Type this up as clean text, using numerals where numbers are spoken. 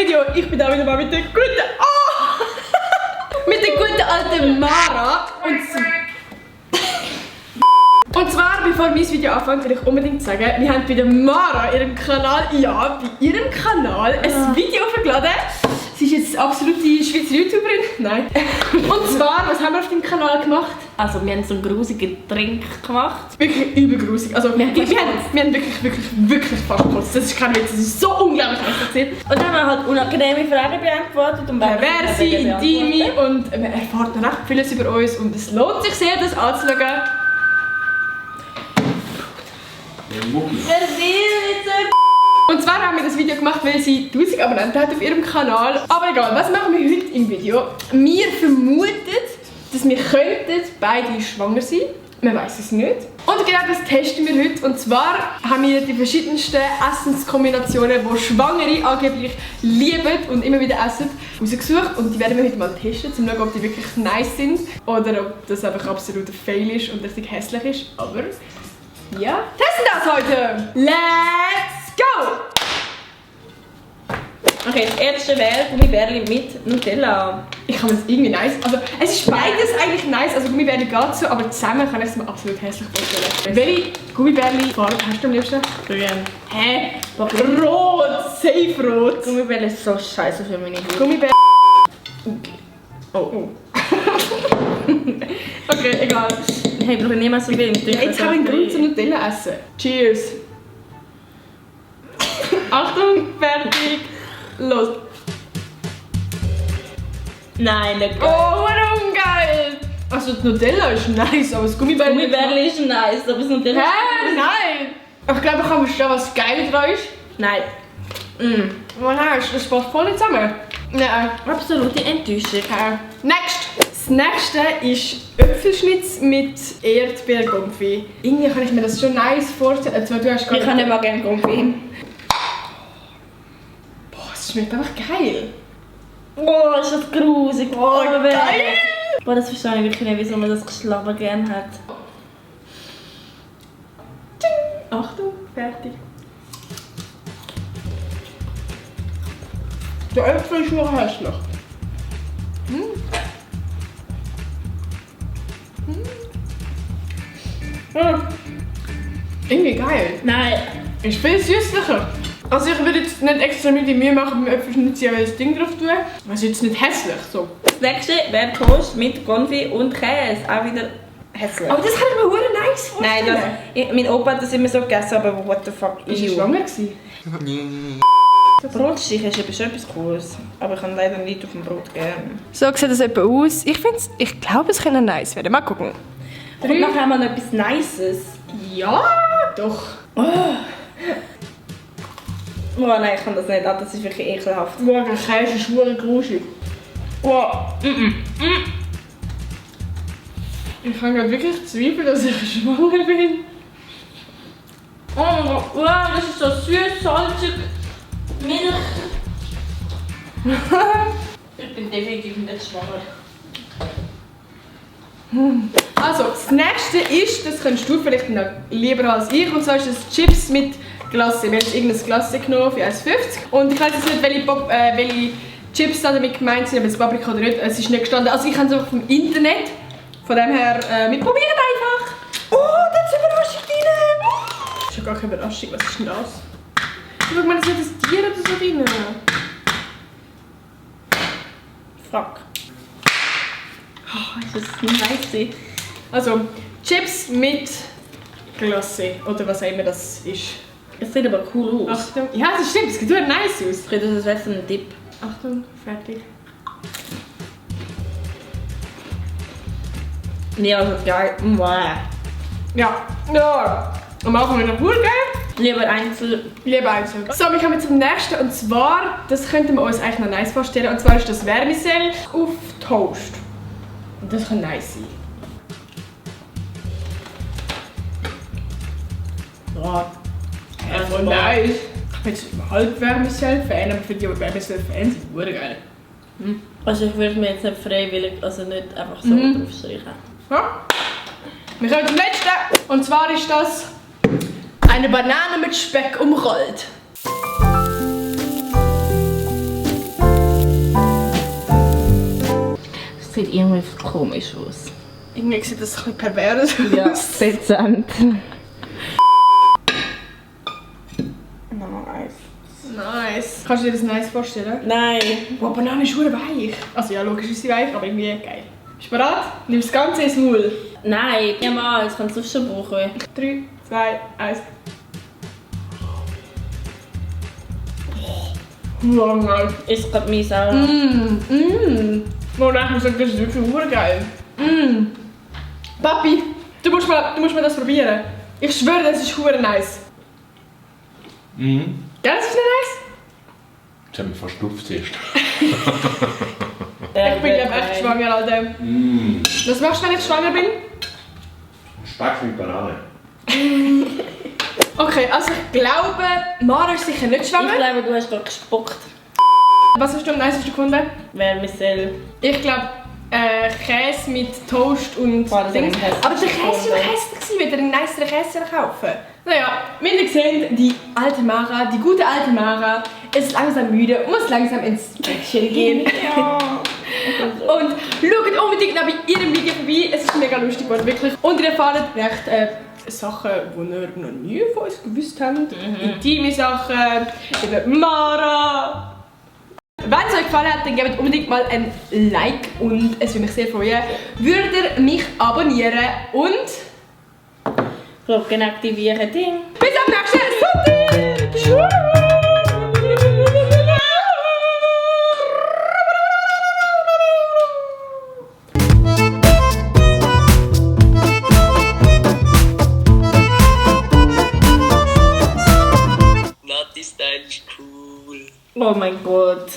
Video. Ich bin da wieder mal mit der guten... Oh! mit der guten alten Mara. Und zwar, bevor mein Video anfängt, will ich unbedingt sagen, wir haben bei der Mara, ihrem Kanal, ein Video hochgeladen. Sie ist jetzt absolute Schweizer YouTuberin. Nein. Und zwar, was haben wir auf dem Kanal gemacht? Also wir haben so einen grusigen Trink gemacht. Wirklich übel grusig. Also wir haben wirklich fast gekotzt. Das ist kein Witz, das ist so unglaublich erzählt. Und dann haben wir halt unangenehme Fragen beantwortet. Und wer sie, intime und man erfahrt noch recht vieles über uns. Und es lohnt sich sehr, das anzuschauen. Und zwar haben wir das Video gemacht, weil sie 1000 Abonnenten hat auf ihrem Kanal. Aber egal, was machen wir heute im Video? Wir vermuten, dass wir beide schwanger sein könnten. Man weiß es nicht. Und genau das testen wir heute. Und zwar haben wir die verschiedensten Essenskombinationen, die Schwangere angeblich lieben und immer wieder essen, rausgesucht. Und die werden wir heute mal testen, um zu schauen, ob die wirklich nice sind oder ob das einfach absolut ein Fail ist und richtig hässlich ist. Aber ja, testen das heute! Let's go! Okay, das erste wäre Gummibärli mit Nutella. Ich kann es irgendwie nice. Also, es ist beides eigentlich nice. Also, Gummibärli geht so, aber zusammen kann ich es mir absolut hässlich vorstellen. Welche Gummibärli-Farbe hast du am liebsten? Grün. Hä? Rot! Safe rot! Gummibärli ist so scheiße für meine Haut. Gummibärli. Oh. Okay, egal. Hey, ich brauche niemals so viel im Tüchern. Jetzt kann ich einen Grund zum Nutella essen. Cheers! Achtung, fertig! Los! Nein, nicht geil. Oh, warum geil! Also die Nutella ist nice, aber das Gummibärli ist nice, aber das Nutella ist... Hä? Nein! Ich glaube, ich kann verstehen, was geil dran ist. Nein. Oh nein, das passt voll nicht zusammen. Nein. Absolute Enttäuschung. Okay. Next! Das nächste ist Äpfelschnitz mit Erdbeerkonfit. Irgendwie kann ich mir das schon nice vorstellen. Also, du hast Ich kann nicht mal gerne Konfit. Boah, es schmeckt einfach geil. Oh, ist das grusig. Oh, geil! Boah, das verstehe ich wirklich nicht, wieso man das Geschlaber gerne hat. Achtung, fertig. Der Äpfel ist noch hässlich. Irgendwie geil. Nein. Ist viel süßlicher. Also ich würde jetzt nicht extra mit die Mühe machen, beim Äpfelschnitz das Ding drauf tun. Das ist jetzt nicht hässlich. So. Das nächste wäre Toast mit Konfit und Käse. Auch wieder hässlich. Aber das kann ich mir verdammt nice vorstellen. Nein, mein Opa hat das immer so gegessen, aber what the fuck. Ist er schwanger gewesen? Brotstich ist schon etwas Cooles, aber ich kann leider nicht auf dem Brot gern. So sieht das etwa aus. Ich glaube, es könnte nice werden. Mal gucken. Und nachher haben wir noch etwas Nices. Ja, doch. Oh nein, ich kann das nicht. Das ist wirklich ekelhaft. Wow, der Käse ist verdammt grusig. Wow. Ich habe gerade wirklich Zweifel, dass ich schwanger bin. Oh mein Gott, wow, das ist so süß, salzig, Milch. Ich bin definitiv nicht schwanger. Also, das nächste ist, das kennst du vielleicht noch lieber als ich, und zwar ist das Chips mit Glasse. Wir haben jetzt irgendein Glasse genommen für 1,50 €. Und ich weiß jetzt nicht, welche Chips da damit gemeint sind, ob es Paprika oder nicht. Es ist nicht gestanden. Also ich habe es einfach vom Internet. Von dem her, wir probieren einfach. Oh, da ist eine Überraschung drin. Das ist ja gar keine Überraschung. Was ist denn das? Schau mal, das ist ein Tier oder so drin. Fuck. Oh, ist das nice. Also, Chips mit Glasse. Oder was auch immer das ist. Es sieht aber cool aus. Achtung. Ja, das stimmt. Es sieht nice aus. Ich finde, das wäre so ein Dip. Achtung, fertig. Ja, also geil. Ja. Ja. Am Anfang wieder cool, gell? Lieber einzeln. Lieber einzeln. So, wir kommen zum nächsten. Und zwar, das könnten wir uns eigentlich noch nice vorstellen. Und zwar ist das Vermicelle auf Toast. Und das kann nice sein. Ja. Ja, voll nice. Ich bin jetzt überhaupt Vermicelle-Fan, aber für die Vermicelle-Fans ist es geil. Also ich würde mir jetzt nicht freiwillig, also nicht einfach so draufstreichen. Ja. Wir kommen zum letzten. Und zwar ist das eine Banane mit Speck umrollt. sieht irgendwie komisch aus. Irgendwie sieht das ein bisschen pervers Ja, aus. dezent. Nice. Kannst du dir das nice vorstellen? Nein. Oh, Banane ist verdammt weich. Also ja, logisch ist sie weich, aber irgendwie geil. Bist du bereit? Nimm das Ganze ins Maul. Nein, niemals. Kannst du schon brauchen. 3, 2, 1. Oh nein. Ist gerade mein Sauer. Oh nein, ich muss sagen, das ist wirklich verdammt geil. Papi, du musst mal das probieren. Ich schwöre, das ist verdammt nice. Gell, das ist nicht nice? Jetzt haben wir fast Luft zuerst. Ich bin glaube echt schwanger, Alter. Was machst du, wenn ich schwanger bin? Speck mit Banane. Okay, also ich glaube, Mara ist sicher nicht Ich schwanger. glaube, du hast gerade gespuckt. Was hast du am nicesten gefunden? Vermicell. Ich glaube, Käse mit Toast und Boah, das Dings. hab ich hässlich Aber der Käse war gefunden. hässlich, wieder einen niceren Käse kaufen. Naja, wie ihr seht, die alte Mara, die gute alte Mara, ist langsam müde und muss langsam ins Bettchen gehen. Ja. Und schaut unbedingt noch bei ihrem Video vorbei, es ist mega lustig geworden, wirklich. Und ihr erfahrt recht Sachen, die ihr noch nie von uns gewusst habt. Intime Sachen, über Mara. Wenn es euch gefallen hat, dann gebt unbedingt mal ein Like und es würde mich sehr freuen. Würdet ihr mich abonnieren und Glocken aktivieren, Ding. bis am nächsten Sonntag! Tschüss! Nati Style ist cool. Oh mein Gott.